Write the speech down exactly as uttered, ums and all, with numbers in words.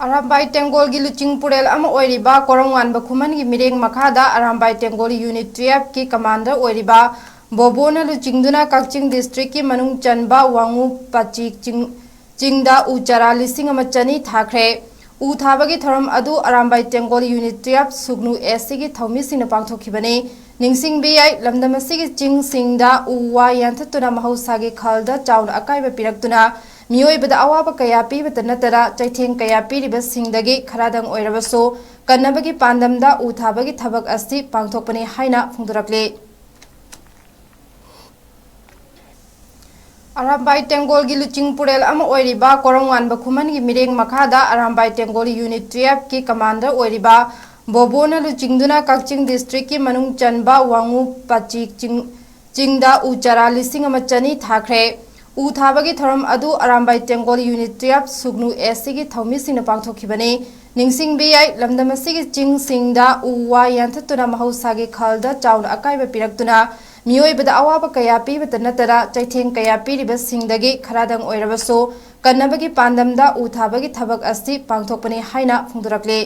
ꯑꯔꯥꯝꯕꯥꯏ ꯇꯦꯡꯒꯣꯜꯒꯤ ꯂꯨꯆꯤꯡ ꯄꯨꯔꯦꯜ ꯑꯃ ꯑꯣꯏꯔꯤꯕ ꯀꯣꯔꯝꯉꯥꯟꯕ ꯈꯨꯃꯟꯒꯤ ꯃꯤꯔꯦꯡ ꯃꯈꯥꯗ ꯑꯔꯥꯝꯕꯥꯏ ꯇꯦꯡꯒꯣꯜ ꯌꯨꯅꯤꯠ ꯇꯨꯌꯦꯜꯐꯀꯤ ꯀꯃꯥꯟꯗꯔ ꯑꯣꯏꯔꯤꯕ ꯕꯣꯕꯣꯅ ꯂꯨꯆꯤꯡꯗꯨꯅ ꯀꯛꯆꯤꯡ ꯗꯤꯁꯇ꯭ꯔꯤꯛꯀꯤ ꯃꯅꯨꯡ ꯆꯟꯕ ꯋꯥꯉꯨ ꯄꯥꯆꯤ ꯆꯤꯡ, ꯆꯤꯡꯗ ꯎ ꯆꯥꯔꯥ ꯂꯤꯁꯤꯡ ꯑꯃ ꯆꯅꯤ ꯊꯥꯈ꯭ꯔꯦ꯫ ꯎ ꯊꯥꯕꯒꯤ ꯊꯧꯔꯝ ꯑꯗꯨ ꯑꯔꯥꯝꯕꯥꯏ ꯇꯦꯡꯒꯣꯜ ꯌꯨꯅꯤꯠ ꯇꯨꯌꯦꯜꯐ ꯁꯨꯒꯅꯨ ꯑꯦꯁ ꯁꯤꯒꯤ ꯊꯧꯃꯤꯁꯤꯡꯅ ꯄꯥꯡꯊꯣꯛꯈꯤꯕꯅꯤ꯫ ꯅꯤꯡꯁꯤꯡꯕ ꯌꯥꯏ, ꯂꯝꯗꯝ ꯑꯁꯤꯒꯤ ꯆꯤꯡꯁꯤꯡꯗ ꯎ ꯋꯥ ꯌꯥꯟꯊꯠꯇꯨꯅ ꯃꯍꯧꯁꯥꯒꯤ ꯈꯜꯗ ꯆꯥꯎꯅ ꯑꯀꯥꯏꯕ ꯄꯤꯔꯛꯇꯨꯅ ꯃꯤꯑꯣꯏꯕꯗ ꯑꯋꯥꯕ ꯀꯌꯥ ꯄꯤꯕꯇ ꯅꯠꯇꯅ ꯆꯩꯊꯦꯡ ꯀꯌꯥ ꯄꯤꯔꯤꯕꯁꯤꯡꯗꯒꯤ ꯈꯔꯗꯪ ꯑꯣꯏꯔꯕꯁꯨ ꯀꯟꯅꯕꯒꯤ ꯄꯥꯟꯗꯝꯗ ꯎ ꯊꯥꯕꯒꯤ ꯊꯕꯛ ꯑꯁꯤ ꯄꯥꯡꯊꯣꯛꯄꯅꯤ ꯍꯥꯏꯅ ꯐꯣꯡꯗꯣꯔꯛꯂꯤ꯫ ꯑꯔꯥꯝꯕꯥꯏ ꯇꯦꯡꯒꯣꯜꯒꯤ ꯂꯨꯆꯤꯡ ꯄꯨꯔꯦꯜ ꯑꯃ ꯑꯣꯏꯔꯤꯕ ꯀꯣꯔꯝꯉꯥꯟꯕ ꯈꯨꯃꯟꯒꯤ ꯃꯤꯔꯦꯡ ꯃꯈꯥꯗ ꯑꯔꯥꯝꯕꯥꯏ ꯇꯦꯡꯒꯣꯜ ꯌꯨꯅꯤꯠ ꯇꯨꯌꯦꯜꯐꯀꯤ ꯀꯃꯥꯟꯗꯔ ꯑꯣꯏꯔꯤꯕ ꯕꯣꯕꯣꯅ ꯂꯨꯆꯤꯡꯗꯨꯅ ꯀꯛꯆꯤꯡ ꯗꯤꯁꯇ꯭ꯔꯤꯛꯀꯤ ꯃꯅꯨꯡ ꯆꯟꯕ ꯋꯥꯉꯨ ꯄꯥꯆꯤ ꯆꯤꯡ, ꯆꯤꯡꯗ ꯎ ꯆꯥꯔꯥ ꯂꯤꯁꯤꯡ ꯑꯃ ꯆꯅꯤ ꯊꯥꯈ꯭ꯔꯦ꯫ ꯎ ꯊꯥꯕꯒꯤ ꯊꯧꯔꯝ ꯑꯗꯨ ꯑꯔꯥꯝꯕꯥꯏ ꯇꯦꯡꯒꯣꯜ ꯌꯨꯅꯤꯠ ꯇꯨꯌꯦꯜꯐ ꯁꯨꯒꯅꯨ ꯑꯦꯁ ꯁꯤꯒꯤ ꯊꯧꯃꯤꯁꯤꯡꯅ ꯄꯥꯡꯊꯣꯛꯈꯤꯕꯅꯤ꯫ ꯅꯤꯡꯁꯤꯡꯕ ꯌꯥꯏ, ꯂꯝꯗꯝ ꯑꯁꯤꯒꯤ ꯆꯤꯡꯁꯤꯡꯗ ꯎ ꯋꯥ ꯌꯥꯟꯊꯠꯇꯨꯅ ꯃꯍꯧꯁꯥꯒꯤ ꯈꯜꯗ ꯆꯥꯎꯅ ꯑꯀꯥꯏꯕ ꯄꯤꯔꯛꯇꯨꯅ ꯃꯤꯑꯣꯏꯕꯗ ꯑꯋꯥꯕ ꯀꯌꯥ ꯄꯤꯕꯇ ꯅꯠꯇꯅ ꯆꯩꯊꯦꯡ ꯀꯌꯥ ꯄꯤꯔꯤꯕꯁꯤꯡꯗꯒꯤ ꯈꯔꯗꯪ ꯑꯣꯏꯔꯕꯁꯨ ꯀꯟꯅꯕꯒꯤ ꯄꯥꯟꯗꯝꯗ ꯎ ꯊꯥꯕꯒꯤ ꯊꯕꯛ ꯑꯁꯤ ꯄꯥꯡꯊꯣꯛꯄꯅꯤ ꯍꯥꯏꯅ ꯐꯣꯡꯗꯣꯔꯛꯂꯤ꯫